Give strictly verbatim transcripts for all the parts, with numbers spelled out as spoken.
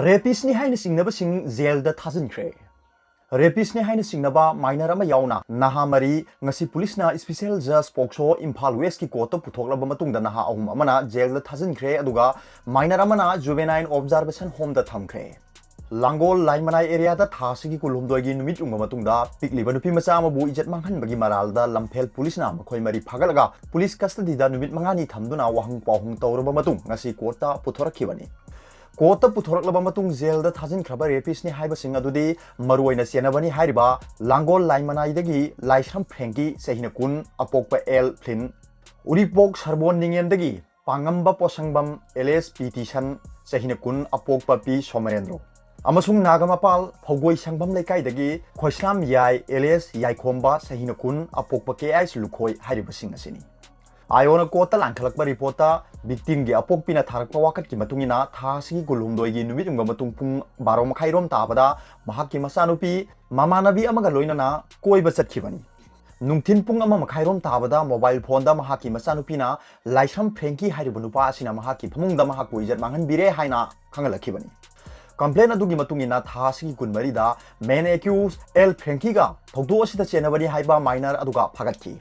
ꯔꯦꯄꯤꯁꯅꯤ ꯍꯥꯏꯅ ꯆꯤꯡꯅꯕꯁꯤꯡ ꯖꯦꯜꯗ ꯊꯥꯖꯤꯟꯈ꯭ꯔꯦ꯫ ꯔꯦꯄꯤꯁꯅꯤ ꯍꯥꯏꯅ ꯆꯤꯡꯅꯕ ꯃꯥꯏꯅꯔ ꯑꯃ ꯌꯥꯎꯅ ꯅꯍꯥ ꯃꯔꯤ ꯉꯁꯤ ꯄꯨꯂꯤꯁꯅ ꯏꯁꯄꯤꯁꯦꯜ ꯖꯖ ꯄꯣꯛꯁꯣ ꯏꯝꯐꯥꯜ ꯋꯦꯁꯀꯤ ꯀꯣꯔꯠꯇ ꯄꯨꯊꯣꯛꯂꯕ ꯃꯇꯨꯡꯗ ꯅꯍꯥ ꯑꯍꯨꯝ ꯑꯃꯅ ꯖꯦꯜꯗ ꯊꯥꯖꯤꯟꯈ꯭ꯔꯦ, ꯑꯗꯨꯒ ꯃꯥꯏꯅꯔ ꯑꯃꯅ ꯖꯨꯕꯦꯅꯥꯏꯜ ꯑꯣꯕꯖꯥꯔꯕꯦꯁꯟ ꯍꯣꯝꯗ ꯊꯝꯈ꯭ꯔꯦ꯫ ꯂꯥꯡꯒꯣꯜ ꯂꯥꯏꯃꯅꯥꯏ ꯑꯦꯔꯤꯌꯥꯗ ꯊꯥ ꯑꯁꯤꯒꯤ ꯀꯨꯟꯍꯨꯝꯗꯣꯏꯒꯤ ꯅꯨꯃꯤꯠ ꯌꯨꯡꯕ ꯃꯇꯨꯡꯗ ꯄꯤꯛꯂꯤꯕ ꯅꯨꯄꯤ ꯃꯆꯥ ꯑꯃꯕꯨ ꯏꯖꯠ ꯃꯥꯡꯍꯟꯕꯒꯤ ꯃꯔꯥꯜꯗ ꯂꯝꯐꯦꯜ ꯄꯨꯂꯤꯁꯅ ꯃꯈꯣꯏ ꯃꯔꯤ ꯐꯥꯒꯠꯂꯒ ꯄꯨꯂꯤꯁ ꯀꯁꯇꯗꯤꯗ ꯅꯨꯃꯤꯠ ꯃꯉꯥꯅꯤ ꯊꯝꯗꯨꯅ ꯋꯥꯍꯪ ꯄꯥꯎꯍꯪ ꯇꯧꯔꯕ ꯃꯇꯨꯡ ꯉꯁꯤ ꯀꯣꯔꯠꯇ ꯄꯨꯊꯣꯔꯛꯈꯤꯕꯅꯤ꯫ ꯀꯣꯔꯠꯇ ꯄꯨꯊꯣꯔꯛꯂꯕ ꯃꯇꯨꯡ ꯖꯦꯜꯗ ꯊꯥꯖꯤꯟꯈ꯭ꯔꯕ ꯔꯦꯄꯤꯁꯅꯤ ꯍꯥꯏꯕꯁꯤꯡ ꯑꯗꯨꯗꯤ ꯃꯔꯨꯑꯣꯏꯅ ꯆꯦꯟꯅꯕꯅꯤ ꯍꯥꯏꯔꯤꯕ ꯂꯥꯡꯒꯣꯜ ꯂꯥꯏꯃꯅꯥꯏꯗꯒꯤ ꯂꯥꯏꯁ꯭ꯔꯝ ꯐ꯭ꯔꯦꯡꯀꯤ, ꯆꯍꯤꯅ ꯀꯨꯟ, ꯑꯄꯣꯛꯄ ꯑꯦꯜ ꯐ꯭ꯂꯤꯟ, ꯎꯔꯤꯄꯣꯛ ꯁꯔꯕꯣꯟ ꯅꯤꯡꯉꯦꯟꯗꯒꯤ ꯄꯥꯉꯝꯕ ꯄꯣꯁꯪꯕꯝ ꯑꯦꯂꯤꯌꯥꯁ ꯄꯤ ꯇꯤꯁꯟ, ꯆꯍꯤꯅ ꯀꯨꯟ, ꯑꯄꯣꯛꯄ ꯄꯤ ꯁꯣꯃꯔꯦꯟꯗ꯭ꯔꯣ, ꯑꯃꯁꯨꯡ ꯅꯥꯒꯃꯄꯥꯜ ꯐꯧꯒꯣꯏ ꯁꯪꯕꯝ ꯂꯩꯀꯥꯏꯗꯒꯤ ꯈꯣꯏꯁ꯭ꯔꯥꯝ ꯌꯥꯏ ꯑꯦꯂꯤꯌꯥꯁ ꯌꯥꯏꯈꯣꯝꯕ, ꯆꯍꯤꯅ ꯀꯨꯟ, ꯑꯄꯣꯛꯄ ꯀꯦ ꯑꯥꯏꯁ ꯂꯨꯈꯣꯏ ꯍꯥꯏꯔꯤꯕꯁꯤꯡ ꯑꯁꯤꯅꯤ꯫ ꯑꯥꯏꯑꯣꯅ ꯀꯣꯔꯠꯇ ꯂꯥꯟꯈꯠꯂꯛꯄ ꯔꯤꯄꯣꯔꯠꯇ ꯚꯤꯛꯇꯤꯝꯒꯤ ꯑꯄꯣꯛꯄꯤꯅ ꯊꯥꯔꯛꯄ ꯋꯥꯀꯠꯀꯤ ꯃꯇꯨꯡ ꯏꯟꯅ ꯊꯥ ꯑꯁꯤꯒꯤ ꯀꯨꯟꯍꯨꯝꯗꯣꯏꯒꯤ ꯅꯨꯃꯤꯠ ꯌꯨꯡꯕ ꯃꯇꯨꯡ ꯄꯨꯡ ꯕꯥꯔꯣ ꯃꯈꯥꯏꯔꯣꯝ ꯇꯥꯕꯗ ꯃꯍꯥꯛꯀꯤ ꯃꯆꯥꯅꯨꯄꯤ ꯃꯃꯥꯟꯅꯕꯤ ꯑꯃꯒ ꯂꯣꯏꯅꯅ ꯀꯣꯏꯕ ꯆꯠꯈꯤꯕꯅꯤ꯫ ꯅꯨꯡꯊꯤꯟ ꯄꯨꯡ ꯑꯃ ꯃꯈꯥꯏꯔꯣꯝ ꯇꯥꯕꯗ ꯃꯣꯕꯥꯏꯜ ꯐꯣꯟꯗ ꯃꯍꯥꯛꯀꯤ ꯃꯆꯥꯅꯨꯄꯤꯅ ꯂꯥꯏꯁ꯭ꯔꯝ ꯐ꯭ꯔꯦꯡꯀꯤ ꯍꯥꯏꯔꯤꯕ ꯅꯨꯄꯥ ꯑꯁꯤꯅ ꯃꯍꯥꯛꯀꯤ ꯐꯃꯨꯡꯗ ꯃꯍꯥꯛꯄꯨ ꯏꯖꯠ ꯃꯥꯡꯍꯟꯕꯤꯔꯦ ꯍꯥꯏꯅ ꯈꯪꯍꯜꯂꯛꯈꯤꯕꯅꯤ꯫ ꯀꯝꯄ꯭ꯂꯦꯟ ꯑꯗꯨꯒꯤ ꯃꯇꯨꯡ ꯏꯟꯅ ꯊꯥ ꯑꯁꯤꯒꯤ ꯀꯨꯟꯃꯔꯤꯗ ꯃꯦꯟ ꯑꯦꯀ꯭ꯌꯨꯁ ꯑꯦꯜ ꯐ꯭ꯔꯦꯡꯀꯤꯒ ꯊꯧꯗꯣꯛ ꯑꯁꯤꯗ ꯆꯦꯟꯅꯕꯅꯤ ꯍꯥꯏꯕ ꯃꯥꯏꯅꯔ ꯑꯗꯨꯒ ꯐꯥꯒꯠꯈꯤ꯫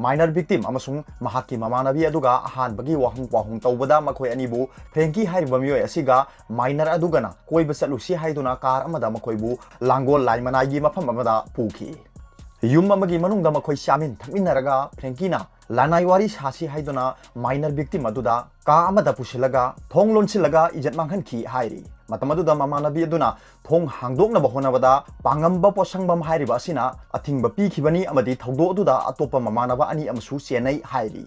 ꯃꯥꯏꯅꯔ ꯚꯤꯛꯇꯤꯝ ꯑꯃꯁꯨꯡ ꯃꯍꯥꯛꯀꯤ ꯃꯃꯥꯟꯅꯕꯤ ꯑꯗꯨꯒ ꯑꯍꯥꯟꯕꯒꯤ ꯋꯥꯍꯪ ꯄꯥꯎꯍꯪ ꯇꯧꯕꯗ ꯃꯈꯣꯏ ꯑꯅꯤꯕꯨ ꯐ꯭ꯔꯦꯡꯀꯤ ꯍꯥꯏꯔꯤꯕ ꯃꯤꯑꯣꯏ ꯑꯁꯤꯒ ꯃꯥꯏꯅꯔ ꯑꯗꯨꯒꯅ ꯀꯣꯏꯕ ꯆꯠꯂꯨꯁꯤ ꯍꯥꯏꯗꯨꯅ ꯀꯥꯔ ꯑꯃꯗ ꯃꯈꯣꯏꯕꯨ ꯂꯥꯡꯒꯣꯜ ꯂꯥꯏꯃꯅꯥꯏꯒꯤ ꯃꯐꯝ ꯑꯃꯗ ꯄꯨꯈꯤ꯫ ꯌꯨꯝ ꯑꯃꯒꯤ ꯃꯅꯨꯡꯗ ꯃꯈꯣꯏ ꯆꯥꯃꯤꯟ ꯊꯛꯃꯤꯟꯅꯔꯒ ꯐ꯭ꯔꯦꯡꯀꯤꯅ ꯂꯅꯥꯏ ꯋꯥꯔꯤ ꯁꯥꯁꯤ ꯍꯥꯏꯗꯨꯅ ꯃꯥꯏꯅꯔ ꯚꯤꯛꯇꯤꯝ ꯑꯗꯨꯗ ꯀꯥ ꯑꯃꯗ ꯄꯨꯁꯤꯜꯂꯒ ꯊꯣꯡ ꯂꯣꯟꯁꯤꯜꯂꯒ ꯏꯖꯠ ꯃꯥꯡꯍꯟꯈꯤ ꯍꯥꯏꯔꯤ꯫ ꯃꯇꯝ ꯑꯗꯨꯗ ꯃꯃꯥꯟꯅꯕꯤ ꯑꯗꯨꯅ ꯊꯣꯡ ꯍꯥꯡꯗꯣꯛꯅꯕ ꯍꯣꯠꯅꯕꯗ ꯄꯥꯉꯝꯕ ꯄꯣꯁꯪꯕꯝ ꯍꯥꯏꯔꯤꯕ ꯑꯁꯤꯅ ꯑꯊꯤꯡꯕ ꯄꯤꯈꯤꯕꯅꯤ ꯑꯃꯗꯤ ꯊꯧꯗꯣꯛ ꯑꯗꯨꯗ ꯑꯇꯣꯞꯄ ꯃꯃꯥꯟꯅꯕ ꯑꯅꯤ ꯑꯃꯁꯨ ꯆꯦꯟꯅꯩ ꯍꯥꯏꯔꯤ꯫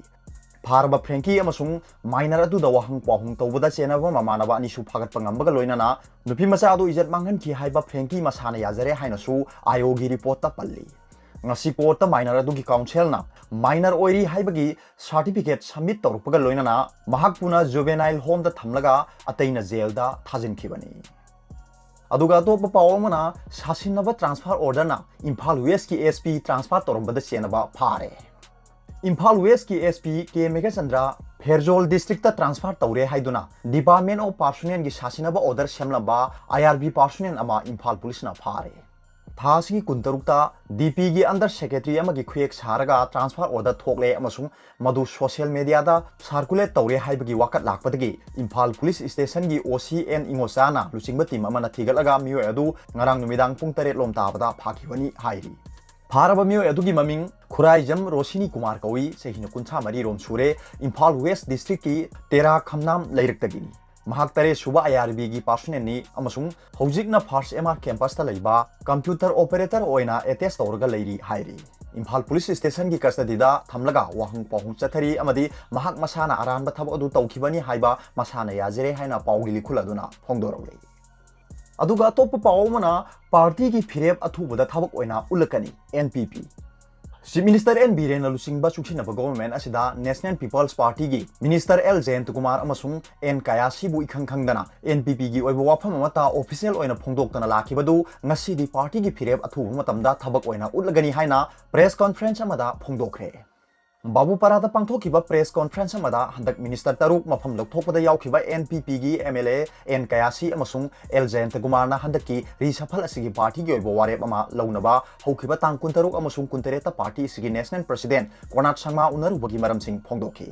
ꯐꯥꯔꯕ ꯐ꯭ꯔꯦꯡꯀꯤ ꯑꯃꯁꯨꯡ ꯃꯥꯏꯅꯔ ꯑꯗꯨꯗ ꯋꯥꯍꯪ ꯄꯥꯎꯍꯪ ꯇꯧꯕꯗ ꯆꯦꯟꯅꯕ ꯃꯃꯥꯟꯅꯕ ꯑꯅꯤꯁꯨ ꯐꯥꯒꯠꯄ ꯉꯝꯕꯒ ꯂꯣꯏꯅꯅ ꯅꯨꯄꯤ ꯃꯆꯥ ꯑꯗꯨ ꯏꯖꯠ ꯃꯥꯡꯍꯟꯈꯤ ꯍꯥꯏꯕ ꯐ꯭ꯔꯦꯡꯀꯤ ꯃꯁꯥꯅ ꯌꯥꯖꯔꯦ ꯍꯥꯏꯅꯁꯨ ꯑꯥꯏꯑꯣꯒꯤ ꯔꯤꯄꯣꯔꯠꯇ ꯄꯜꯂꯤ꯫ ꯉꯁꯤ ꯀꯣꯔꯠꯇ ꯃꯥꯏꯅꯔ ꯑꯗꯨꯒꯤ ꯀꯥꯎꯟꯁꯤꯜꯅ ꯃꯥꯏꯅꯔ ꯑꯣꯏꯔꯤ ꯍꯥꯏꯕꯒꯤ ꯁꯥꯔꯇꯤꯐꯤꯀꯦꯠ ꯁꯕꯃꯤꯠ ꯇꯧꯔꯛꯄꯒ ꯂꯣꯏꯅꯅ ꯃꯍꯥꯛꯄꯨꯅ ꯖꯨꯕꯦꯅꯥꯏꯜ ꯍꯣꯝꯗ ꯊꯝꯂꯒ ꯑꯇꯩꯅ ꯖꯦꯜꯗ ꯊꯥꯖꯤꯟꯈꯤꯕꯅꯤ꯫ ꯑꯗꯨꯒ ꯑꯇꯣꯞꯄ ꯄꯥꯎ ꯑꯃꯅ, ꯁꯥꯁꯤꯟꯅꯕ ꯇ꯭ꯔꯥꯟꯁꯐꯔ ꯑꯣꯔꯗꯔꯅ ꯏꯝꯐꯥꯜ ꯋꯦꯁꯀꯤ ꯑꯦꯁ ꯄꯤ ꯇ꯭ꯔꯥꯟꯁꯐꯔ ꯇꯧꯔꯝꯕꯗ ꯆꯦꯟꯅꯕ ꯐꯥꯔꯦ꯫ ꯏꯝꯐꯥꯜ ꯋꯦꯁꯀꯤ S P K Meghachandra Pherzawl district ꯇ transfer ꯇꯧꯔꯦ ꯍꯥꯏꯗꯨꯅ Department of Personnel ꯒꯤ ꯁꯥꯁꯤꯟꯅꯕ order ꯁꯦꯝꯂꯝꯕ I R B personnel ꯑꯃ ꯏꯝꯐꯥꯜ ꯄꯨꯂꯤꯁꯅ ꯐꯥꯔꯦ꯫ ꯊꯥ ꯑꯁꯤꯒꯤ ꯀꯨꯟꯇꯔꯨꯛꯇ D P ꯒꯤ under secretary ꯑꯃꯒꯤ ꯈꯨꯌꯦꯛ ꯁꯥꯔꯒ transfer order ꯊꯣꯛꯂꯦ ꯑꯃꯁꯨꯡ ꯃꯗꯨ social media ꯗ circulate ꯇꯧꯔꯦ ꯍꯥꯏꯕꯒꯤ ꯋꯥꯀꯠ ꯂꯥꯛꯄꯗꯒꯤ ꯏꯝꯐꯥꯜ ꯄꯨꯂꯤꯁ ꯁ꯭ꯇꯦꯁꯟꯒꯤ O C N ꯏꯉꯣꯆꯥꯅ ꯂꯨꯆꯤꯡꯕ team ꯑꯃꯅ ꯊꯤꯒꯠꯂꯒ ꯃꯤꯑꯣꯏ ꯑꯗꯨ ꯉꯔꯥꯡ ꯅꯨꯃꯤꯗꯥꯡ ꯄꯨꯡ ꯇꯔꯦꯠ ꯂꯣꯝ ꯇꯥꯕꯗ ꯐꯥꯈꯤꯕꯅꯤ ꯍꯥꯏꯔꯤ꯫ ꯐꯥꯔꯕ ꯃꯤꯑꯣꯏ ꯑꯗꯨꯒꯤ ꯃꯃꯤꯡ ꯈꯨꯔꯥꯏꯖꯝ ꯔꯣꯁꯤꯅꯤ ꯀꯨꯃꯥꯔ ꯀꯧꯏ, ꯆꯍꯤꯅ ꯀꯨꯟꯊ꯭ꯔꯥ ꯃꯔꯤ ꯔꯣꯝ ꯁꯨꯔꯦ, ꯏꯝꯐꯥꯜ West district ꯀꯤ ꯇꯦꯔꯥ ꯈꯝꯅꯥꯝ ꯂꯩꯔꯛꯇꯒꯤꯅꯤ꯫ ꯃꯍꯥꯛ ꯇꯔꯦꯠ ꯁꯨꯕ I R B ꯒꯤ personnel ꯅꯤ ꯑꯃꯁꯨꯡ ꯍꯧꯖꯤꯛꯅ First M R campus ꯇ ꯂꯩꯕ computer operator ꯑꯣꯏꯅ attach ꯇꯧꯔꯒ ꯂꯩꯔꯤ ꯍꯥꯏꯔꯤ꯫ ꯏꯝꯐꯥꯜ ꯄꯨꯂꯤꯁ ꯁ꯭ꯇꯦꯁꯟꯒꯤ custody ꯗ ꯊꯝꯂꯒ ꯋꯥꯍꯪ ꯄꯥꯎꯍꯪ ꯆꯠꯊꯔꯤ ꯑꯃꯗꯤ ꯃꯍꯥꯛ ꯃꯁꯥꯅ ꯑꯔꯥꯟꯕ ꯊꯕꯛ ꯑꯗꯨ ꯇꯧꯈꯤꯕꯅꯤ ꯍꯥꯏꯕ ꯃꯁꯥꯅ ꯌꯥꯖꯔꯦ ꯍꯥꯏꯅ ꯄꯥꯎꯒꯤ ꯂꯤꯈꯨꯜ ꯑꯗꯨꯅ ꯐꯣꯡꯗꯣꯔꯛꯂꯤ꯫ ꯑꯗꯨꯒ ꯑꯇꯣꯞꯄ ꯄꯥꯎ ꯑꯃꯅ, party ꯒꯤ ꯐꯤꯔꯦꯞ ꯑꯊꯨꯕꯗ ꯊꯕꯛ ꯑꯣꯏꯅ ꯎꯠꯂꯛꯀꯅꯤ, N P P꯫ Chief Minister N ꯕꯤꯔꯦꯟꯅ ꯂꯨꯆꯤꯡꯕ ꯆꯨꯡꯁꯤꯟꯅꯕ government ꯑꯁꯤꯗ National People's Party ꯒꯤ Minister L ꯖꯌꯟꯇꯀꯨꯃꯥꯔ ꯑꯃꯁꯨꯡ N ꯀꯌꯥꯁꯤꯕꯨ ꯏꯈꯪ ꯈꯪꯗꯅ N P P ꯒꯤ ꯑꯣꯏꯕ ꯋꯥꯐꯝ ꯑꯃꯠꯇ official ꯑꯣꯏꯅ ꯐꯣꯡꯗꯣꯛꯇꯅ ꯂꯥꯛꯈꯤꯕꯗꯨ ꯉꯁꯤꯗꯤ party ꯒꯤ ꯐꯤꯔꯦꯞ ꯑꯊꯨꯕ ꯃꯇꯝꯗ ꯊꯕꯛ ꯑꯣꯏꯅ ꯎꯠꯂꯒꯅꯤ ꯍꯥꯏꯅ press conference ꯑꯃꯗ ꯐꯣꯡꯗꯣꯛꯈ꯭ꯔꯦ꯫ ꯕꯥꯕꯨꯄꯥꯔꯥꯗ ꯄꯥꯡꯊꯣꯛꯈꯤꯕ press conference ꯑꯃꯗ ꯍꯟꯗꯛ minister ꯇꯔꯨꯛ ꯃꯐꯝ ꯂꯧꯊꯣꯛꯄꯗ ꯌꯥꯎꯈꯤꯕ N P P ꯒꯤ M L A N ꯀꯌꯥꯁꯤ ꯑꯃꯁꯨꯡ L ꯖꯌꯟꯇꯀꯨꯃꯥꯔꯅ ꯍꯟꯗꯛꯀꯤ reshuffle ꯑꯁꯤꯒꯤ party ꯒꯤ ꯑꯣꯏꯕ ꯋꯥꯔꯦꯞ ꯑꯃ ꯂꯧꯅꯕ ꯍꯧꯈꯤꯕ ꯇꯥꯡ ꯀꯨꯟꯇꯔꯨꯛ ꯑꯃꯁꯨꯡ ꯀꯨꯟꯇꯔꯦꯠꯇ party ꯑꯁꯤꯒꯤ national president ꯀꯣꯔꯅꯥꯠ ꯁꯪꯃꯥ ꯎꯅꯔꯨꯕꯒꯤ ꯃꯔꯝꯁꯤꯡ ꯐꯣꯡꯗꯣꯛꯈꯤ꯫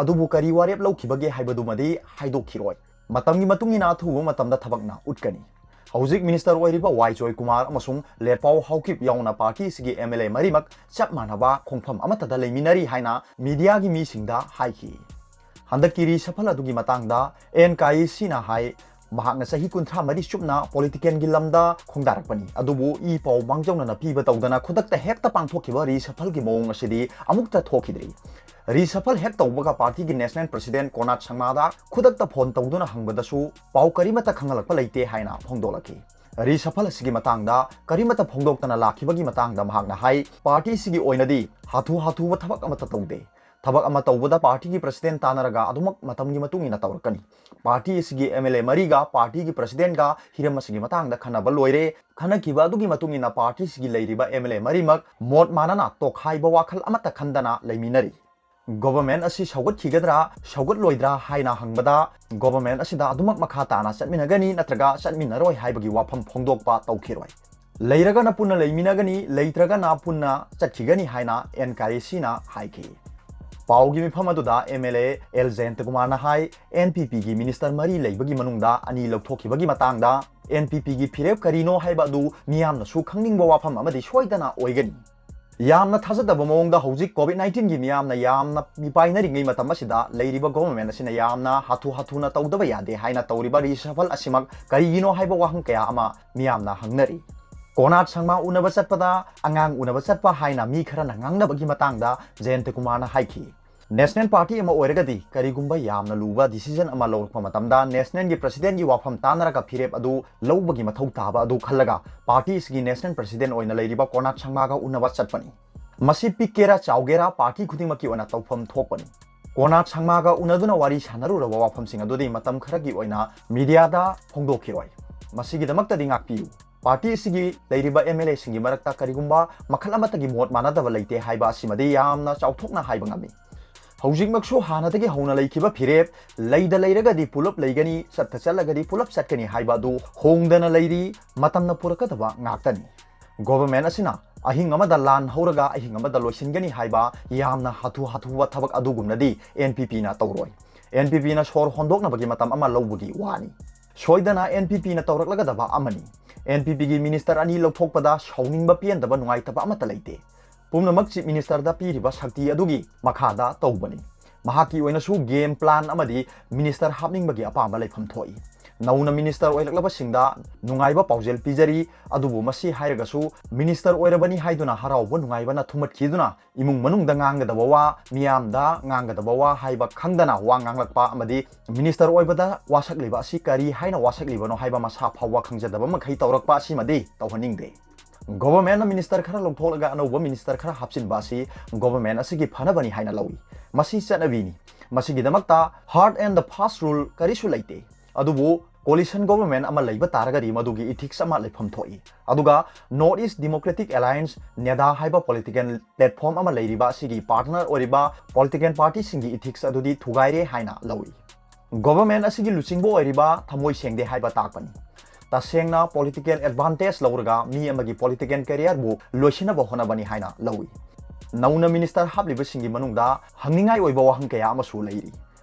ꯑꯗꯨꯕꯨ ꯀꯔꯤ ꯋꯥꯔꯦꯞ ꯂꯧꯈꯤꯕꯒꯦ ꯍꯥꯏꯕꯗꯨꯃꯗꯤ ꯍꯥꯏꯗꯣꯛꯈꯤꯔꯣꯏ꯫ ꯃꯇꯝꯒꯤ ꯃꯇꯨꯡ ꯏꯟꯅ ꯑꯊꯨꯕ ꯃꯇꯝꯗ ꯊꯕꯛꯅ ꯎꯠꯀꯅꯤ꯫ ꯍꯧꯖꯤꯛ minister ꯑꯣꯏꯔꯤꯕ ꯋꯥꯏ ꯖꯣꯏꯀꯨꯃꯥꯔ ꯑꯃꯁꯨꯡ ꯂꯦꯠꯄꯥꯎ ꯍꯥꯎꯀꯤꯞ ꯌꯥꯎꯅ party ꯑꯁꯤꯒꯤ M L A ꯃꯔꯤꯃꯛ ꯆꯞ ꯃꯥꯟꯅꯕ ꯈꯣꯡꯐꯝ ꯑꯃꯠꯇꯗ ꯂꯩꯃꯤꯟꯅꯔꯤ ꯍꯥꯏꯅ media ꯒꯤ ꯃꯤꯁꯤꯡꯗ ꯍꯥꯏꯈꯤ꯫ ꯍꯟꯗꯛꯀꯤ reshuffle ꯑꯗꯨꯒꯤ ꯃꯇꯥꯡꯗ N ꯀꯥꯏꯁꯤꯅ ꯍꯥꯏ, ꯃꯍꯥꯛꯅ ꯆꯍꯤ ꯀꯨꯟꯊ꯭ꯔꯥ ꯃꯔꯤ ꯆꯨꯞꯅ political ꯒꯤ ꯂꯝꯗ ꯈꯣꯡꯗꯥꯔꯛꯄꯅꯤ, ꯑꯗꯨꯕꯨ ꯏ ꯄꯥꯎ ꯃꯥꯡꯖꯧꯅꯅ ꯄꯤꯕ ꯇꯧꯗꯅ ꯈꯨꯗꯛꯇ ꯍꯦꯛꯇ ꯄꯥꯡꯊꯣꯛꯈꯤꯕ reshuffle ꯒꯤ ꯃꯑꯣꯡ ꯑꯁꯤꯗꯤ ꯑꯃꯨꯛꯇ ꯊꯣꯛꯈꯤꯗ꯭ꯔꯤ꯫ Reshuffle ꯍꯦꯛ ꯇꯧꯕꯒ party ꯒꯤ national president ꯀꯣꯔꯅꯥꯠ ꯁꯪꯃꯥꯗ ꯈꯨꯗꯛꯇ phone ꯇꯧꯗꯨꯅ ꯍꯪꯕꯗꯁꯨ ꯄꯥꯎ ꯀꯔꯤꯃꯠꯇ ꯈꯪꯍꯜꯂꯛꯄ ꯂꯩꯇꯦ ꯍꯥꯏꯅ ꯐꯣꯡꯗꯣꯛꯂꯛꯈꯤ꯫ Reshuffle ꯑꯁꯤꯒꯤ ꯃꯇꯥꯡꯗ ꯀꯔꯤꯃꯠꯇ ꯐꯣꯡꯗꯣꯛꯇꯅ ꯂꯥꯛꯈꯤꯕꯒꯤ ꯃꯇꯥꯡꯗ ꯃꯍꯥꯛꯅ ꯍꯥꯏ, party ꯑꯁꯤꯒꯤ ꯑꯣꯏꯅꯗꯤ ꯍꯥꯊꯨ ꯍꯥꯊꯨꯕ ꯊꯕꯛ ꯑꯃꯠꯇ ꯇꯧꯗꯦ꯫ ꯊꯕꯛ ꯑꯃ ꯇꯧꯕꯗ party ꯒꯤ president ꯇꯥꯟꯅꯔꯒ ꯑꯗꯨꯃꯛ ꯃꯇꯝꯒꯤ ꯃꯇꯨꯡ ꯏꯟꯅ ꯇꯧꯔꯛꯀꯅꯤ꯫ Party ꯑꯁꯤꯒꯤ M L A ꯃꯔꯤꯒ party ꯒꯤ president ꯒ ꯍꯤꯔꯝ ꯑꯁꯤꯒꯤ ꯃꯇꯥꯡꯗ ꯈꯟꯅꯕ ꯂꯣꯏꯔꯦ꯫ ꯈꯟꯅꯈꯤꯕ ꯑꯗꯨꯒꯤ ꯃꯇꯨꯡ ꯏꯟꯅ party ꯑꯁꯤꯒꯤ ꯂꯩꯔꯤꯕ M L A ꯃꯔꯤꯃꯛ ꯃꯣꯠ ꯃꯥꯟꯅꯅ ꯇꯣꯈꯥꯏꯕ ꯋꯥꯈꯜ ꯑꯃꯠꯇ ꯈꯟꯗꯅ ꯂꯩꯃꯤꯟꯅꯔꯤ꯫ Government ꯑꯁꯤ ꯁꯧꯒꯠꯈꯤꯒꯗ꯭ꯔꯥ, ꯁꯧꯒꯠꯂꯣꯏꯗ꯭ꯔꯥ ꯍꯥꯏꯅ ꯍꯪꯕꯗ, government ꯑꯁꯤꯗ ꯑꯗꯨꯃꯛ ꯃꯈꯥ ꯇꯥꯅ ꯆꯠꯃꯤꯟꯅꯒꯅꯤ ꯅꯠꯇ꯭ꯔꯒ ꯆꯠꯃꯤꯟꯅꯔꯣꯏ ꯍꯥꯏꯕꯒꯤ ꯋꯥꯐꯝ ꯐꯣꯡꯗꯣꯛꯄ ꯇꯧꯈꯤꯔꯣꯏ꯫ ꯂꯩꯔꯒꯅ ꯄꯨꯟꯅ ꯂꯩꯃꯤꯟꯅꯒꯅꯤ, ꯂꯩꯇ꯭ꯔꯒꯅ ꯄꯨꯟꯅ ꯆꯠꯈꯤꯒꯅꯤ ꯍꯥꯏꯅ ꯑꯦꯟ ꯀꯥꯔꯦꯁꯤꯅ ꯍꯥꯏꯈꯤ꯫ ꯄꯥꯎꯒꯤ ꯃꯤꯐꯝ ꯑꯗꯨꯗ ꯑꯦꯝ ꯑꯦꯜ ꯑꯦ ꯑꯦꯜ ꯖꯌꯟꯇꯀꯨꯃꯥꯔꯅ ꯍꯥꯏ, ꯑꯦꯟ ꯄꯤ ꯄꯤꯒꯤ minister ꯃꯔꯤ ꯂꯩꯕꯒꯤ ꯃꯅꯨꯡꯗ ꯑꯅꯤ ꯂꯧꯊꯣꯛꯈꯤꯕꯒꯤ ꯃꯇꯥꯡꯗ ꯑꯦꯟ ꯄꯤ ꯄꯤꯒꯤ ꯐꯤꯔꯦꯞ ꯀꯔꯤꯅꯣ ꯍꯥꯏꯕ ꯑꯗꯨ ꯃꯤꯌꯥꯝꯅꯁꯨ ꯈꯪꯅꯤꯡꯕ ꯋꯥꯐꯝ ꯑꯃꯗꯤ ꯁꯣꯏꯗꯅ ꯑꯣꯏꯒꯅꯤ꯫ ꯌꯥꯝꯅ ꯊꯥꯖꯗꯕ ꯃꯑꯣꯡꯗ ꯍꯧꯖꯤꯛ COVID nineteen ꯒꯤ ꯃꯤꯌꯥꯝꯅ ꯌꯥꯝꯅ ꯃꯤꯄꯥꯏꯅꯔꯤꯉꯩ ꯃꯇꯝ ꯑꯁꯤꯗ ꯂꯩꯔꯤꯕ government ꯑꯁꯤꯅ ꯌꯥꯝꯅ ꯍꯥꯊꯨ ꯍꯥꯊꯨꯅ ꯇꯧꯗꯕ ꯌꯥꯗꯦ ꯍꯥꯏꯅ ꯇꯧꯔꯤꯕ reshuffle ꯑꯁꯤꯃꯛ ꯀꯔꯤꯒꯤꯅꯣ ꯍꯥꯏꯕ ꯋꯥꯍꯪ ꯀꯌꯥ ꯑꯃ ꯃꯤꯌꯥꯝꯅ ꯍꯪꯅꯔꯤ꯫ ꯀꯣꯅꯥꯔꯛ ꯁꯪꯃꯥ ꯎꯅꯕ ꯆꯠꯄꯗ ꯑꯉꯥꯡ ꯎꯅꯕ ꯆꯠꯄ ꯍꯥꯏꯅ ꯃꯤ ꯈꯔꯅ ꯉꯥꯡꯅꯕꯒꯤ ꯃꯇꯥꯡꯗ ꯖꯌꯟꯇꯀꯨꯃꯥꯔꯅ ꯍꯥꯏꯈꯤ, national party ꯑꯃ ꯑꯣꯏꯔꯒꯗꯤ ꯀꯔꯤꯒꯨꯝꯕ ꯌꯥꯝꯅ ꯂꯨꯕ decision ꯑꯃ ꯂꯧꯔꯛꯄ ꯃꯇꯝꯗ national ꯒꯤ president ꯀꯤ ꯋꯥꯐꯝ ꯇꯥꯟꯅꯔꯒ ꯐꯤꯔꯦꯞ ꯑꯗꯨ ꯂꯧꯕꯒꯤ ꯃꯊꯧ ꯇꯥꯕ ꯑꯗꯨ ꯈꯜꯂꯒ party ꯑꯁꯤꯒꯤ national president ꯑꯣꯏꯅ ꯂꯩꯔꯤꯕ ꯀꯣꯅꯥꯔꯛ ꯁꯪꯃꯥꯒ ꯎꯅꯕ ꯆꯠꯄꯅꯤ꯫ ꯃꯁꯤ ꯄꯤꯛꯀꯦꯔꯥ ꯆꯥꯎꯒꯦꯔꯥ party ꯈꯨꯗꯤꯡꯃꯛꯀꯤ ꯑꯣꯏꯅ ꯇꯧꯐꯝ ꯊꯣꯛꯄꯅꯤ꯫ ꯀꯣꯅꯥꯔꯛ ꯁꯪꯃꯥꯒ ꯎꯅꯗꯨꯅ ꯋꯥꯔꯤ ꯁꯥꯟꯅꯔꯨꯔꯕ ꯋꯥꯐꯝꯁꯤꯡ ꯑꯗꯨꯗꯤ ꯃꯇꯝ ꯈꯔꯒꯤ ꯑꯣꯏꯅ media ꯗ ꯐꯣꯡꯗꯣꯛꯈꯤꯔꯣꯏ꯫ ꯃꯁꯤꯒꯤꯗꯃꯛꯇꯗꯤ ꯉꯥꯛꯄꯤꯌꯨ꯫ Party ꯑꯁꯤꯒꯤ ꯂꯩꯔꯤꯕ ꯑꯦꯝ ꯑꯦꯜ ꯑꯦꯁꯤꯡꯒꯤ ꯃꯔꯛꯇ ꯀꯔꯤꯒꯨꯝꯕ ꯃꯈꯜ ꯑꯃꯠꯇꯒꯤ ꯃꯣꯠ ꯃꯥꯟꯅꯗꯕ ꯂꯩꯇꯦ ꯍꯥꯏꯕ ꯑꯁꯤꯃꯗꯤ ꯌꯥꯝꯅ ꯆꯥꯎꯊꯣꯛꯅ ꯍꯥꯏꯕ ꯉꯝꯃꯤ꯫ ꯍꯧꯖꯤꯛꯃꯛꯁꯨ ꯍꯥꯟꯅꯗꯒꯤ ꯍꯧꯅ ꯂꯩꯈꯤꯕ ꯐꯤꯔꯦꯞ, ꯂꯩꯗ ꯂꯩꯔꯒꯗꯤ ꯄꯨꯂꯞ ꯂꯩꯒꯅꯤ, ꯆꯠꯇ ꯆꯠꯂꯒꯗꯤ ꯄꯨꯂꯞ ꯆꯠꯀꯅꯤ ꯍꯥꯏꯕ ꯑꯗꯨ ꯍꯣꯡꯗꯅ ꯂꯩꯔꯤ, ꯃꯇꯝꯅ ꯄꯨꯔꯛꯀꯗꯕ ꯉꯥꯛꯇꯅꯤ꯫ Government ꯑꯁꯤꯅ ꯑꯍꯤꯡ ꯑꯃꯗ ꯂꯥꯟ ꯍꯧꯔꯒ ꯑꯍꯤꯡ ꯑꯃꯗ ꯂꯣꯏꯁꯤꯟꯒꯅꯤ ꯍꯥꯏꯕ ꯌꯥꯝꯅ ꯍꯥꯊꯨ ꯍꯥꯊꯨꯕ ꯊꯕꯛ ꯑꯗꯨꯒꯨꯝꯅꯗꯤ ꯑꯦꯟ ꯄꯤ ꯄꯤꯅ ꯇꯧꯔꯣꯏ꯫ ꯑꯦꯟ ꯄꯤ ꯄꯤꯅ ꯁꯣꯔ ꯍꯣꯟꯗꯣꯛꯅꯕꯒꯤ ꯃꯇꯝ ꯑꯃ ꯂꯧꯕꯒꯤ ꯋꯥꯅꯤ꯫ ꯁꯣꯏꯗꯅ ꯑꯦꯟ ꯄꯤ ꯄꯤꯅ ꯇꯧꯔꯛꯂꯒꯗꯕ ꯑꯃꯅꯤ꯫ ꯑꯦꯟ ꯄꯤ ꯄꯤꯒꯤ minister ꯑꯅꯤ ꯂꯧꯊꯣꯛꯄꯗ ꯁꯥꯎꯅꯤꯡꯕ, ꯄꯦꯟꯗꯕ, ꯅꯨꯡꯉꯥꯏꯇꯕ ꯑꯃꯠꯇ ꯂꯩꯇꯦ꯫ ꯄꯨꯝꯅꯃꯛ Chief Minister ꯗ ꯄꯤꯔꯤꯕ ꯁꯛꯇꯤ ꯑꯗꯨꯒꯤ ꯃꯈꯥꯗ ꯇꯧꯕꯅꯤ꯫ ꯃꯍꯥꯛꯀꯤ ꯑꯣꯏꯅꯁꯨ game plan ꯑꯃꯗꯤ minister ꯍꯥꯞꯅꯤꯡꯕꯒꯤ ꯑꯄꯥꯝꯕ ꯂꯩꯐꯝ ꯊꯣꯛꯏ꯫ ꯅꯧꯅ minister ꯑꯣꯏꯔꯛꯂꯕꯁꯤꯡꯗ ꯅꯨꯡꯉꯥꯏꯕ ꯄꯥꯎꯖꯦꯜ ꯄꯤꯖꯔꯤ, ꯑꯗꯨꯕꯨ ꯃꯁꯤ ꯍꯥꯏꯔꯒꯁꯨ minister ꯑꯣꯏꯔꯕꯅꯤ ꯍꯥꯏꯗꯨꯅ ꯍꯔꯥꯎꯕ ꯅꯨꯡꯉꯥꯏꯕꯅ ꯊꯨꯝꯃꯠꯈꯤꯗꯨꯅ ꯏꯃꯨꯡ ꯃꯅꯨꯡꯗ ꯉꯥꯡꯒꯗꯕ ꯋꯥ, ꯃꯤꯌꯥꯝꯗ ꯉꯥꯡꯒꯗꯕ ꯋꯥ ꯍꯥꯏꯕ ꯈꯪꯗꯅ ꯋꯥ ꯉꯥꯡꯂꯛꯄ ꯑꯃꯗꯤ minister ꯑꯣꯏꯕꯗ ꯋꯥꯁꯛꯂꯤꯕ ꯑꯁꯤ ꯀꯔꯤ ꯍꯥꯏꯅ ꯋꯥꯁꯛꯂꯤꯕꯅꯣ ꯍꯥꯏꯕ ꯃꯁꯥ ꯐꯥꯎꯕ ꯈꯪꯖꯗꯕ ꯃꯈꯩ ꯇꯧꯔꯛꯄ ꯑꯁꯤꯃꯗꯤ ꯇꯧꯍꯟꯅꯤꯡꯗꯦ꯫ Government ꯅ minister ꯈꯔ ꯂꯧꯊꯣꯛꯂꯒ ꯑꯅꯧꯕ minister ꯈꯔ ꯍꯥꯞꯆꯤꯟꯕ ꯑꯁꯤ government ꯑꯁꯤꯒꯤ ꯐꯅꯕꯅꯤ ꯍꯥꯏꯅ ꯂꯧꯏ꯫ ꯃꯁꯤ ꯆꯠꯅꯕꯤꯅꯤ꯫ ꯃꯁꯤꯒꯤꯗꯃꯛꯇ hard and fast rule ꯀꯔꯤꯁꯨ ꯂꯩꯇꯦ꯫ ꯑꯗꯨꯕꯨ Coalition government ꯑꯃ ꯂꯩꯕ ꯇꯥꯔꯒꯗꯤ ꯃꯗꯨꯒꯤ ethics ꯑꯃ ꯂꯩꯐꯝ ꯊꯣꯛꯏ꯫ ꯑꯗꯨꯒ North East Democratic Alliance, ꯅꯦꯗꯥ ꯍꯥꯏꯕ political platform ꯑꯃ ꯂꯩꯔꯤꯕ ꯑꯁꯤꯒꯤ partner ꯑꯣꯏꯔꯤꯕ political partyꯁꯤꯡꯒꯤ ethics ꯑꯗꯨꯗꯤ ꯊꯨꯒꯥꯏꯔꯦ ꯍꯥꯏꯅ ꯂꯧꯏ꯫ Government ꯑꯁꯤꯒꯤ ꯂꯨꯆꯤꯡꯕ ꯑꯣꯏꯔꯤꯕ ꯊꯃꯣꯏ ꯁꯦꯡꯗꯦ ꯍꯥꯏꯕ ꯇꯥꯛꯄꯅꯤ꯫ ꯇꯁꯦꯡꯅ political advantage ꯂꯧꯔꯒ ꯃꯤ ꯑꯃꯒꯤ political careerꯕꯨ ꯂꯣꯏꯁꯤꯟꯅꯕ ꯍꯣꯠꯅꯕꯅꯤ ꯍꯥꯏꯅ ꯂꯧꯏ꯫ ꯅꯧꯅ minister ꯍꯥꯞꯂꯤꯕꯁꯤꯡꯒꯤ ꯃꯅꯨꯡꯗ ꯍꯪꯅꯤꯡꯉꯥꯏ ꯑꯣꯏꯕ ꯋꯥꯍꯪ ꯀꯌꯥ ꯑꯃꯁꯨ ꯂꯩꯔꯤ꯫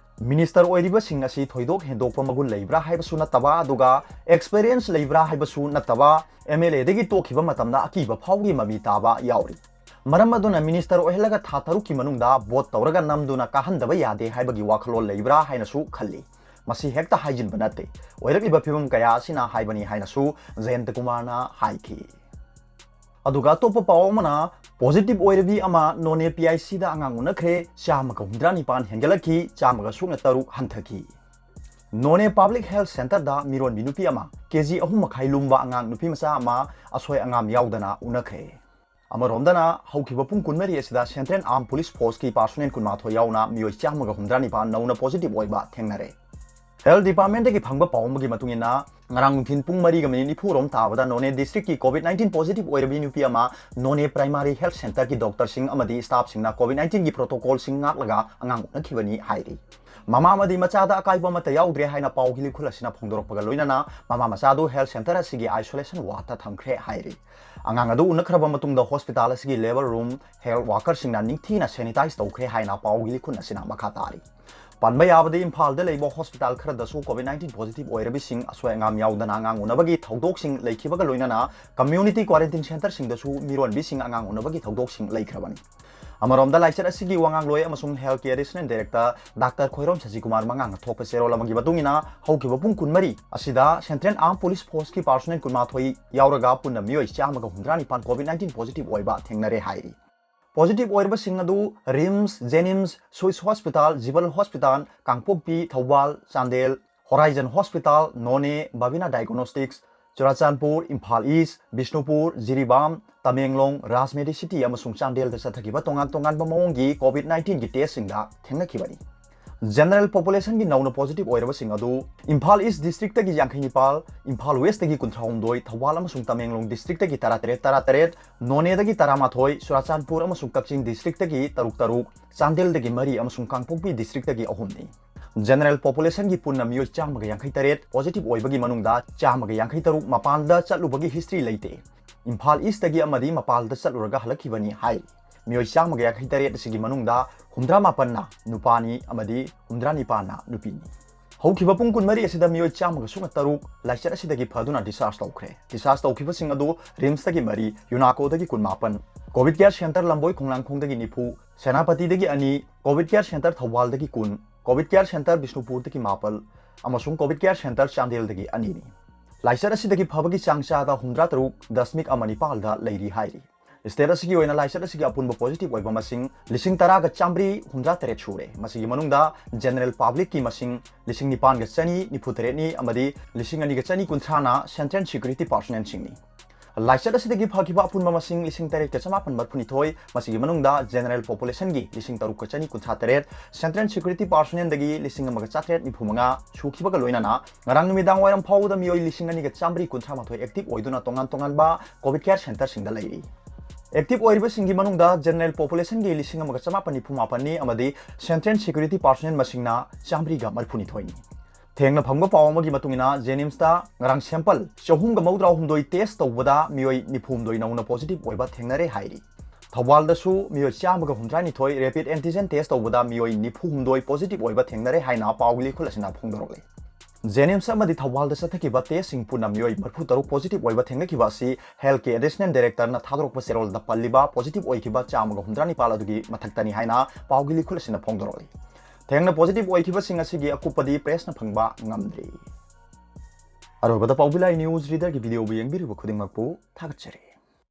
Minister ꯑꯣꯏꯔꯤꯕꯁꯤꯡ ꯑꯁꯤ ꯊꯣꯏꯗꯣꯛ ꯍꯦꯟꯗꯣꯛꯄ ꯃꯒꯨꯟ ꯂꯩꯕ꯭ꯔꯥ ꯍꯥꯏꯕꯁꯨ ꯅꯠꯇꯕ, ꯑꯗꯨꯒ experience ꯂꯩꯕ꯭ꯔꯥ ꯍꯥꯏꯕꯁꯨ ꯅꯠꯇꯕ, MLAꯗꯒꯤ ꯇꯣꯛꯈꯤꯕ ꯃꯇꯝꯗ ꯑꯀꯤꯕ ꯐꯥꯎꯒꯤ ꯃꯃꯤ ꯇꯥꯕ ꯌꯥꯎꯔꯤ꯫ ꯃꯔꯝ ꯑꯗꯨꯅ minister ꯑꯣꯏꯍꯜꯂꯒ ꯊꯥ ꯇꯔꯨꯛꯀꯤ ꯃꯅꯨꯡꯗ vote ꯇꯧꯔꯒ ꯅꯝꯗꯨꯅ ꯀꯥꯍꯟꯗꯕ ꯌꯥꯗꯦ ꯍꯥꯏꯕꯒꯤ ꯋꯥꯈꯜꯂꯣꯟ ꯂꯩꯕ꯭ꯔꯥ ꯍꯥꯏꯅꯁꯨ ꯈꯜꯂꯤ꯫ ꯃꯁꯤ ꯍꯦꯛꯇ ꯍꯥꯏꯖꯤꯟꯕ ꯅꯠꯇꯦ, ꯑꯣꯏꯔꯛꯂꯤꯕ ꯐꯤꯕꯝ ꯀꯌꯥ ꯑꯁꯤꯅ ꯍꯥꯏꯕꯅꯤ ꯍꯥꯏꯅꯁꯨ ꯖꯌꯟꯇ ꯀꯨꯃꯥꯔꯅ ꯍꯥꯏꯈꯤ꯫ ꯑꯗꯨꯒ ꯑꯇꯣꯞꯄ ꯄꯥꯎ ꯑꯃꯅ, positive ꯑꯣꯏꯔꯕꯤ ꯑꯃ ꯅꯣꯅꯦ PICꯗ ꯑꯉꯥꯡ ꯎꯅꯈ꯭ꯔꯦ, ꯆꯥꯝꯃꯒ ꯍꯨꯝꯗ꯭ꯔꯥ ꯅꯤꯄꯥꯟ ꯍꯦꯟꯒꯠꯂꯛꯈꯤ, ꯆꯥꯝꯃꯒ ꯁꯨꯞꯅ ꯇꯔꯨꯛ ꯍꯟꯊꯈꯤ꯫ ꯅꯣꯅꯦ Public Health Centreꯗ ꯃꯤꯔꯣꯟꯕꯤ ꯅꯨꯄꯤ ꯑꯃ, KG ꯑꯍꯨꯝ ꯃꯈꯥꯏ ꯂꯨꯝꯕ ꯑꯉꯥꯡ ꯅꯨꯄꯤ ꯃꯆꯥ ꯑꯃ ꯑꯁꯣꯏ ꯑꯉꯥꯝ ꯌꯥꯎꯗꯅ ꯎꯅꯈ꯭ꯔꯦ꯫ ꯑꯃꯔꯣꯝꯗꯅ, ꯍꯧꯈꯤꯕ ꯄꯨꯡ ꯀꯨꯟꯃꯔꯤ ꯑꯁꯤꯗ Central Armed Police Forceꯀꯤ personnel ꯀꯨꯟꯃꯥꯊꯣꯏ ꯌꯥꯎꯅ ꯃꯤꯑꯣꯏ ꯆꯥꯝꯃꯒ ꯍꯨꯝꯗ꯭ꯔꯥ ꯅꯤꯄꯥꯟ ꯅꯧꯅ positive ꯑꯣꯏꯕ ꯊꯦꯡꯅꯔꯦ꯫ Health Departmentꯗꯒꯤ ꯐꯪꯕ ꯄꯥꯎ ꯑꯃꯒꯤ ꯃꯇꯨꯡ ꯏꯟꯅ, ꯉꯔꯥꯡ ꯅꯨꯡꯊꯤꯜ ꯄꯨꯡ ꯃꯔꯤꯒ ꯃꯤꯅꯤꯠ ꯅꯤꯐꯨ ꯔꯣꯝ ꯇꯥꯕꯗ ꯅꯣꯅꯦ districtꯀꯤ COVID nineteen positive ꯑꯣꯏꯔꯕꯤ ꯅꯨꯄꯤ ꯑꯃ ꯅꯣꯅꯦ Primary Health Centreꯒꯤ doctorꯁꯤꯡ ꯑꯃꯗꯤ staffꯁꯤꯡꯅ COVID nineteenꯒꯤ protocolꯁꯤꯡ ꯉꯥꯛꯂꯒ ꯑꯉꯥꯡ ꯎꯅꯈꯤꯕꯅꯤ ꯍꯥꯏꯔꯤ꯫ ꯃꯃꯥ ꯑꯃꯗꯤ ꯃꯆꯥꯗ ꯑꯀꯥꯏꯕ ꯑꯃꯠꯇ ꯌꯥꯎꯗ꯭ꯔꯦ ꯍꯥꯏꯅ ꯄꯥꯎꯒꯤ ꯂꯤꯈꯨꯜ ꯑꯁꯤꯅ ꯐꯣꯡꯗꯣꯔꯛꯄꯒ ꯂꯣꯏꯅꯅ ꯃꯃꯥ ꯃꯆꯥꯗꯨ health centre ꯑꯁꯤꯒꯤ isolation wardꯇ ꯊꯝꯈ꯭ꯔꯦ ꯍꯥꯏꯔꯤ꯫ ꯑꯉꯥꯡ ꯑꯗꯨ ꯎꯅꯈ꯭ꯔꯕ ꯃꯇꯨꯡꯗ hospital ꯑꯁꯤꯒꯤ labour room health workerꯁꯤꯡꯅ ꯅꯤꯡꯊꯤꯅ sanitize ꯇꯧꯈ꯭ꯔꯦ ꯍꯥꯏꯅ ꯄꯥꯎꯒꯤ ꯂꯤꯈꯨꯜ ꯑꯁꯤꯅ ꯃꯈꯥ ꯇꯥꯔꯤ꯫ ꯄꯟꯕ ꯌꯥꯕꯗꯤ, ꯏꯝꯐꯥꯜꯗ ꯂꯩꯕ hospital ꯈꯔꯗꯁꯨ COVID nineteen positive ꯑꯣꯏꯔꯕꯤꯁꯤꯡ ꯑꯁꯣꯏ ꯑꯉꯥꯝ ꯌꯥꯎꯗꯅ ꯑꯉꯥꯡ ꯎꯅꯕꯒꯤ ꯊꯧꯗꯣꯛꯁꯤꯡ ꯂꯩꯈꯤꯕꯒ ꯂꯣꯏꯅꯅ community quarantine centreꯁꯤꯡꯗꯁꯨ ꯃꯤꯔꯣꯟꯕꯤꯁꯤꯡ ꯑꯉꯥꯡ ꯎꯅꯕꯒꯤ ꯊꯧꯗꯣꯛꯁꯤꯡ ꯂꯩꯈ꯭ꯔꯕꯅꯤ꯫ ꯑꯃꯔꯣꯝꯗ, ꯂꯥꯏꯆꯠ ꯑꯁꯤꯒꯤ ꯋꯥꯉꯥꯡꯂꯣꯏ ꯑꯃꯁꯨꯡ healthꯀꯤ additional director Doctor ꯈꯣꯏꯔꯣꯝ ꯁꯖꯤꯀꯨꯃꯥꯔ ꯃꯉꯥꯡꯅ ꯊꯣꯛꯄ ꯆꯦꯔꯣꯜ ꯑꯃꯒꯤ ꯃꯇꯨꯡ ꯏꯟꯅ, ꯍꯧꯈꯤꯕ ꯄꯨꯡ ꯀꯨꯟꯃꯔꯤ ꯑꯁꯤꯗ Central Armed Police Forceꯀꯤ personnel ꯀꯨꯟꯃꯥꯊꯣꯏ ꯌꯥꯎꯔꯒ ꯄꯨꯟꯅ ꯃꯤꯑꯣꯏ ꯆꯥꯝꯃꯒ ꯍꯨꯝꯗ꯭ꯔꯥ ꯅꯤꯄꯥꯟ COVID nineteen positive ꯑꯣꯏꯕ ꯊꯦꯡꯅꯔꯦ ꯍꯥꯏꯔꯤ꯫ Positive ꯑꯣꯏꯔꯕꯁꯤꯡ ꯑꯗꯨ RIMS, JNIMS, Swiss Hospital, Jewel Hospital, ꯀꯥꯡꯄꯣꯛꯄꯤ, ꯊꯧꯕꯥꯜ, ꯆꯥꯟꯗꯦꯜ, Horizon Hospital, ꯅꯣꯅꯦ, ꯕꯕꯤꯅꯥ Diagnostics, Churachandpur, Imphal East, Bishnupur, Jiribam, Tamenglong, ꯔꯥꯖꯃꯦꯔꯤ City ꯑꯃꯁꯨꯡ ꯆꯥꯟꯗꯦꯜꯗ ꯆꯠꯊꯈꯤꯕ ꯇꯣꯉꯥꯟ ꯇꯣꯉꯥꯟꯕ ꯃꯑꯣꯡꯒꯤ COVID nineteenꯒꯤ testꯁꯤꯡꯗ ꯊꯦꯡꯅꯈꯤꯕꯅꯤ꯫ General populationꯒꯤ ꯅꯧꯅ positive ꯑꯣꯏꯔꯕꯁꯤꯡ ꯑꯗꯨ ꯏꯝꯐꯥꯜ East districtꯇꯒꯤ ꯌꯥꯡꯈꯩ ꯅꯤꯄꯥꯜ, ꯏꯝꯐꯥꯜ Westꯇꯒꯤ ꯀꯨꯟꯊ꯭ꯔꯥ ꯍꯨꯝꯗꯣꯏ, ꯊꯧꯕꯥꯜ ꯑꯃꯁꯨꯡ ꯇꯃꯦꯡꯂꯣꯡ districtꯇꯒꯤ ꯇꯔꯥ ꯇꯔꯦꯠ, ꯇꯔꯥ ꯇꯔꯦꯠ, ꯅꯣꯅꯦꯗꯒꯤ ꯇꯔꯥꯃꯥꯊꯣꯏ, ꯆꯨꯔꯥꯆꯥꯟꯄꯨꯔ ꯑꯃꯁꯨꯡ ꯀꯛꯆꯤꯡ districtꯇꯒꯤ ꯇꯔꯨꯛ ꯇꯔꯨꯛ, ꯆꯥꯟꯗꯦꯜꯗꯒꯤ ꯃꯔꯤ ꯑꯃꯁꯨꯡ ꯀꯥꯡꯄꯣꯛꯄꯤ districtꯇꯒꯤ ꯑꯍꯨꯝꯅꯤ꯫ General populationꯒꯤ ꯄꯨꯟꯅ ꯃꯤꯑꯣꯏ ꯆꯥꯝꯃꯒ ꯌꯥꯡꯈꯩ ꯇꯔꯦꯠ positive ꯑꯣꯏꯕꯒꯤ ꯃꯅꯨꯡꯗ ꯆꯥꯝꯃꯒ ꯌꯥꯡꯈꯩ ꯇꯔꯨꯛ ꯃꯄꯥꯟꯗ ꯆꯠꯂꯨꯕꯒꯤ history ꯂꯩꯇꯦ꯫ ꯏꯝꯐꯥꯜ Eastꯇꯒꯤ ꯑꯃꯗꯤ ꯃꯄꯥꯟꯗ ꯆꯠꯂꯨꯔꯒ ꯍꯜꯂꯛꯈꯤꯕꯅꯤ ꯍꯥꯏꯔꯤ꯫ ꯃꯤꯑꯣꯏ ꯆꯥꯝꯃꯒ ꯌꯥꯡꯈꯩ ꯇꯔꯦꯠ ꯑꯁꯤꯒꯤ ꯃꯅꯨꯡꯗ ꯍꯨꯝꯗ꯭ꯔꯥ ꯃꯥꯄꯟꯅ ꯅꯨꯄꯥꯅꯤ ꯑꯃꯗꯤ ꯍꯨꯝꯗ꯭ꯔꯥ ꯅꯤꯄꯥꯟꯅ ꯅꯨꯄꯤꯅꯤ꯫ ꯍꯧꯈꯤꯕ ꯄꯨꯡ ꯀꯨꯟꯃꯔꯤ ꯑꯁꯤꯗ ꯃꯤꯑꯣꯏ ꯆꯥꯝꯃꯒ ꯁꯨꯞꯅ ꯇꯔꯨꯛ ꯂꯥꯏꯆꯠ ꯑꯁꯤꯗꯒꯤ ꯐꯗꯨꯅ discharge ꯇꯧꯈ꯭ꯔꯦ꯫ Discharge ꯇꯧꯈꯤꯕꯁꯤꯡ ꯑꯗꯨ RIMSꯇꯒꯤ ꯃꯔꯤ, UNACOꯗꯒꯤ ꯀꯨꯟꯃꯥꯄꯟ꯫ COVID care center ꯂꯝꯕꯣꯏ ꯈꯣꯡꯅꯥꯡꯈꯣꯡꯗꯒꯤ ꯅꯤꯐꯨ, ꯁꯦꯅꯥꯄꯇꯤꯗꯒꯤ ꯑꯅꯤ, COVID care center ꯊꯧꯕꯥꯜꯗꯒꯤ ꯀꯨꯟ, COVID care center ꯕꯤꯁꯅꯨꯄꯨꯔꯗꯒꯤ ꯃꯥꯄꯜ ꯑꯃꯁꯨꯡ COVID care center ꯆꯥꯟꯗꯦꯜꯗꯒꯤ ꯑꯅꯤꯅꯤ꯫ ꯂꯥꯏꯆꯠ ꯑꯁꯤꯗꯒꯤ ꯐꯕꯒꯤ ꯆꯥꯡ ꯆꯥꯗ ꯍꯨꯝꯗ꯭ꯔꯥ ꯇꯔꯨꯛ ꯗꯁꯃꯤꯛ ꯑꯃ ꯅꯤꯄꯥꯜꯗ ꯂꯩꯔꯤ ꯍꯥꯏꯔꯤ꯫ State ꯑꯁꯤꯒꯤ ꯑꯣꯏꯅ ꯂꯥꯏꯆꯠ ꯑꯁꯤꯒꯤ ꯑꯄꯨꯟꯕ positive ꯑꯣꯏꯕ ꯃꯁꯤꯡ ꯂꯤꯁꯤꯡ ꯇꯔꯥꯒ ꯆꯥꯝꯃꯔꯤ ꯍꯨꯝꯗ꯭ꯔꯥ ꯇꯔꯦꯠ ꯁꯨꯔꯦ꯫ ꯃꯁꯤꯒꯤ ꯃꯅꯨꯡꯗ general publicꯀꯤ ꯃꯁꯤꯡ ꯂꯤꯁꯤꯡ ꯅꯤꯄꯥꯟꯒ ꯆꯅꯤ ꯅꯤꯐꯨ ꯇꯔꯦꯠꯅꯤ ꯑꯃꯗꯤ ꯂꯤꯁꯤꯡ ꯑꯅꯤꯒ ꯆꯅꯤ ꯀꯨꯟꯊ꯭ꯔꯥꯅ sentient security personnelꯁꯤꯡꯅꯤ꯫ ꯂꯥꯏꯆꯠ ꯑꯁꯤꯗꯒꯤ ꯐꯈꯤꯕ ꯑꯄꯨꯟꯕ ꯃꯁꯤꯡ ꯂꯤꯁꯤꯡ ꯇꯔꯦꯠꯀ ꯆꯃꯥꯄꯟ ꯃꯔꯤꯐꯨꯅꯤꯊꯣꯏ, ꯃꯁꯤꯒꯤ ꯃꯅꯨꯡꯗ general populationꯒꯤ ꯂꯤꯁꯤꯡ ꯇꯔꯨꯛꯀ ꯆꯅꯤ ꯀꯨꯟꯊ꯭ꯔꯥ ꯇꯔꯦꯠ, sentient security personnelꯗꯒꯤ ꯂꯤꯁꯤꯡ ꯑꯃꯒ ꯆꯥꯇ꯭ꯔꯦꯠ ꯅꯤꯐꯨ ꯃꯉꯥ ꯁꯨꯈꯤꯕꯒ ꯂꯣꯏꯅꯅ ꯉꯔꯥꯡ ꯅꯨꯃꯤꯗꯥꯡ ꯋꯥꯏꯔꯝ ꯐꯥꯎꯕꯗ ꯃꯤꯑꯣꯏ ꯂꯤꯁꯤꯡ ꯑꯅꯤꯒ ꯆꯥꯝꯃꯔꯤ ꯀꯨꯟꯊ꯭ꯔꯥ ꯃꯥꯊꯣꯏ active ꯑꯣꯏꯗꯨꯅ ꯇꯣꯉꯥꯟ ꯇꯣꯉꯥꯟꯕ COVID care centreꯁꯤꯡꯗ ꯂꯩꯔꯤ꯫ Active ꯑꯣꯏꯔꯤꯕꯁꯤꯡꯒꯤ ꯃꯅꯨꯡꯗ general populationꯒꯤ ꯂꯤꯁꯤꯡ ꯑꯃꯒ ꯆꯃꯥꯄꯟ ꯅꯤꯐꯨ ꯃꯥꯄꯟꯅꯤ ꯑꯃꯗꯤ sentient security personnel ꯃꯁꯤꯡꯅ ꯆꯥꯝꯃꯔꯤꯒ ꯃꯔꯤꯐꯨꯅꯤꯊꯣꯏꯅꯤ꯫ ꯊꯦꯡꯅ ꯐꯪꯕ ꯄꯥꯎ ꯑꯃꯒꯤ ꯃꯇꯨꯡ ꯏꯟꯅ, JNIMSꯇ ꯉꯔꯥꯡ sample ꯆꯍꯨꯝꯒ ꯃꯧꯗ꯭ꯔꯥ ꯍꯨꯝꯗꯣꯏ test ꯇꯧꯕꯗ ꯃꯤꯑꯣꯏ ꯅꯤꯐꯨ ꯍꯨꯝꯗꯣꯏ ꯅꯧꯅ positive ꯑꯣꯏꯕ ꯊꯦꯡꯅꯔꯦ ꯍꯥꯏꯔꯤ꯫ ꯊꯧꯕꯥꯜꯗꯁꯨ ꯃꯤꯑꯣꯏ ꯆꯥꯝꯃꯒ ꯍꯨꯝꯗ꯭ꯔꯥꯅꯤꯊꯣꯏ rapid antigen test ꯇꯧꯕꯗ ꯃꯤꯑꯣꯏ ꯅꯤꯐꯨ ꯍꯨꯝꯗꯣꯏ positive ꯑꯣꯏꯕ ꯊꯦꯡꯅꯔꯦ ꯍꯥꯏꯅ ꯄꯥꯎꯒꯤ ꯂꯤꯈꯨꯜ ꯑꯁꯤꯅ ꯐꯣꯡꯗꯣꯔꯛꯂꯤ꯫ JNIMS ꯑꯃꯗꯤ ꯊꯧꯕꯥꯜꯗ ꯆꯠꯊꯈꯤꯕ testꯁꯤꯡ ꯄꯨꯟꯅ ꯃꯤꯑꯣꯏ ꯃꯔꯤꯐꯨ ꯇꯔꯨꯛ positive ꯑꯣꯏꯕ ꯊꯦꯡꯅꯈꯤꯕ ꯑꯁꯤ healthꯀꯤ additional directorꯅ ꯊꯥꯗꯣꯔꯛꯄ ꯆꯦꯔꯣꯜꯗ ꯄꯜꯂꯤꯕ positive ꯑꯣꯏꯈꯤꯕ ꯆꯥꯝꯃꯒ ꯍꯨꯝꯗ꯭ꯔꯥ ꯅꯤꯄꯥꯜ ꯑꯗꯨꯒꯤ ꯃꯊꯛꯇꯅꯤ ꯍꯥꯏꯅ ꯄꯥꯎꯒꯤ ꯂꯤꯈꯨꯜ ꯑꯁꯤꯅ ꯐꯣꯡꯗꯣꯔꯛꯂꯤ꯫ ꯊꯦꯡꯅ positive ꯑꯣꯏꯈꯤꯕꯁꯤꯡ ꯑꯁꯤꯒꯤ ꯑꯀꯨꯞꯄꯗꯤ pressꯅ ꯐꯪꯕ ꯉꯝꯗ꯭ꯔꯤ꯫ ꯑꯔꯣꯏꯕꯗ ꯄꯥꯎꯕꯤꯂꯥꯏ news readerꯒꯤ videoꯕꯨ ꯌꯦꯡꯕꯤꯔꯤꯕ ꯈꯨꯗꯤꯡꯃꯛꯄꯨ ꯊꯥꯒꯠꯆꯔꯤ꯫